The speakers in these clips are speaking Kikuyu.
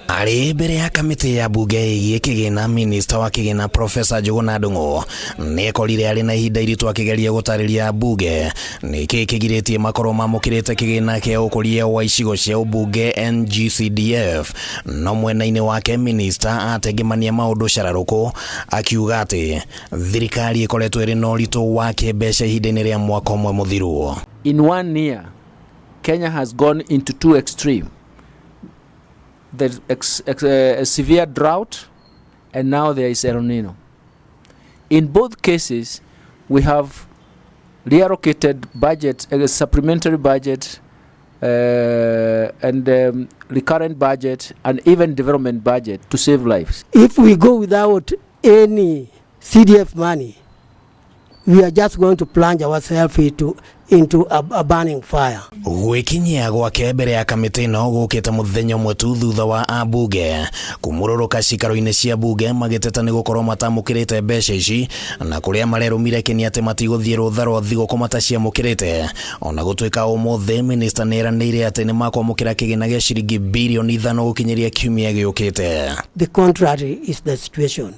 Arĩ mbere ya kamĩtĩ ya bunge ĩgiĩ kĩgĩna, minista wa kĩgĩna Profesa Njuguna Ndung'u nĩ ekorire arĩ na ihinda iritũ akĩgeria gũtarĩria mbunge nĩkĩ kĩgirĩtie makorwo mamũkĩrĩte kĩgĩna kĩa ũkũria wa icigo cia ũmbunge NGCDF. No mwena-inĩ wake minista atengemania maũndũ cararũkũ akiuga atĩ thirikari ĩkoretwo ĩrĩ na ũritũ wa kĩmbeca ihinda-inĩ rĩa mwaka ũmwe mũthiru. In one year, Kenya has gone into two extremes. There's a severe drought, and now there is El Nino. In both cases, we have reallocated budget, a supplementary budget, and recurrent budget, and even development budget to save lives. If we go without any CDF money, we are just going to plunge ourselves into a burning fire. Gwĩkinyia gwake mbere ya kamĩtĩ ĩno gũkĩte mũthenya ũmwe tu thutha wa ambunge kumũrũrũka cikaro-inĩ cia bunge magĩteta nĩ gũkorwo matamũkĩrĩte mbeca ici, na kũrĩa marerũmire kĩni atĩ matigũthiĩ rũtha rwa thigũkũ mataciamũkĩrĩte. Ona gũtuĩka ũmũthĩ minista nĩ eranĩire atĩ nĩ makwamũkĩra kĩgĩna gĩa ciringi birioni 5 gũkinyĩria kiumia gĩũkĩte. The contrary is the situation.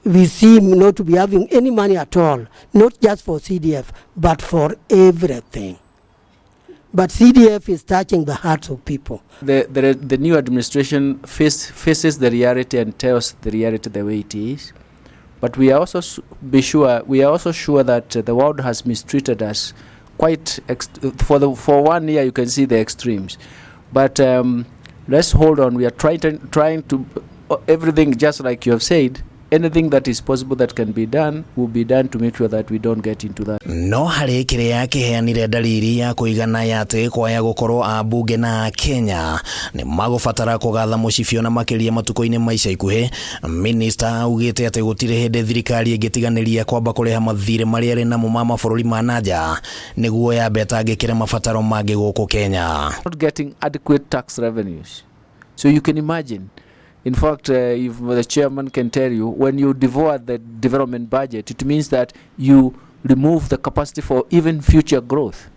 We seem not to be having any money at all, not just for CDF, but for everything. But CDF is touching the hearts of people. The new administration faces the reality and tells the reality the way it is. But we are also be sure, we are also sure that the world has mistreated us quite for 1 year. You can see the extremes, but let's hold on. We are trying to everything, just like you have said. Anything that is possible that can be done will be done to make sure that we don't get into that. No harĩ kĩrĩa kĩheanire dalili ya kũigana ya atĩ kwaya gũkorwo ambunge na Kenya nĩ magũbatara kũgatha mũcibio na makĩria matukũ-inĩ ma ica ikuhĩ, minista augĩte atĩ gũtirĩ hĩndĩ thirikari ĩngĩtiganĩria kwamba kũrĩha mathirĩ marĩa ĩrĩ namo ma mabũrũri ma nanja nĩguo yambe ĩtangĩkĩre mabataro mangĩ gũkũ Kenya. Not getting adequate tax revenues. So you can imagine. In fact, if the chairman can tell you, when you devour the development budget, it means that you remove the capacity for even future growth.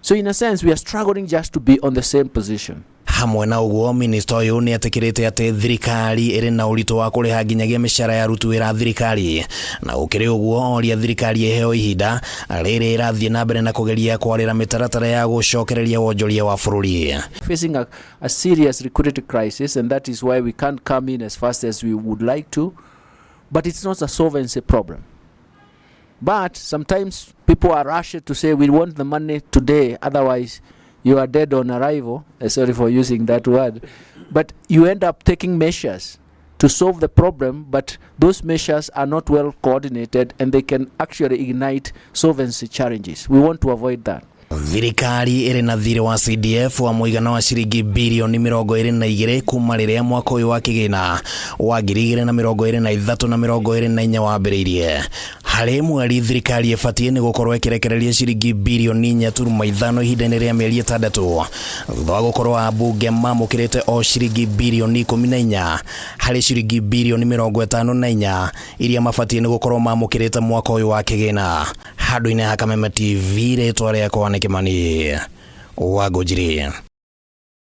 So in a sense, we are struggling just to be on the same position. Hamwe na ũguo, minista ũyũ nĩ etĩkĩrĩte atĩ thirikari ĩrĩ na ũritũ wa kũrĩha nginyagia mĩcara ya aruti wĩra a thirikari, na gũkĩrĩ ũguo oria thirikari ĩheo ihinda rĩrĩ ĩrathiĩ na mbere na kũgeria kwarĩra mĩtaratara ya gũcokereria wonjoria wa bũrũri. Facing a serious liquidity crisis, and that is why we can't come in as fast as we would like to, but it's not a solvency problem. But sometimes people are rushed to say we want the money today, otherwise you are dead on arrival. Sorry for using that word. But you end up taking measures to solve the problem, but those measures are not well coordinated and they can actually ignite solvency challenges. We want to avoid that. Thirikari ĩrĩ na thirĩ wa CDF wa mũigana wa ciringi birioni 22 kuma rĩrĩa mwaka ũyũ wa kĩgĩna wa 2023 na 24 wambĩrĩirie. Harĩ mweri thirikari ĩbatiĩ nĩ gũkorwo ĩkĩrekereria ciringi birioni 4.5 ihinda-inĩ rĩa mĩeri 6, thutha wa gũkorwo ambunge mamũkĩrĩte o ciringi birioni 14 harĩ ciringi birioni 54 iria mabatiĩ nĩ gũkorwo mamũkĩrĩte mwaka ũyũ wa kĩgĩna. Handũ-inĩ ha Kameme TV, rĩtwa rĩakwa nĩ Kimani wa Ngũnjiri.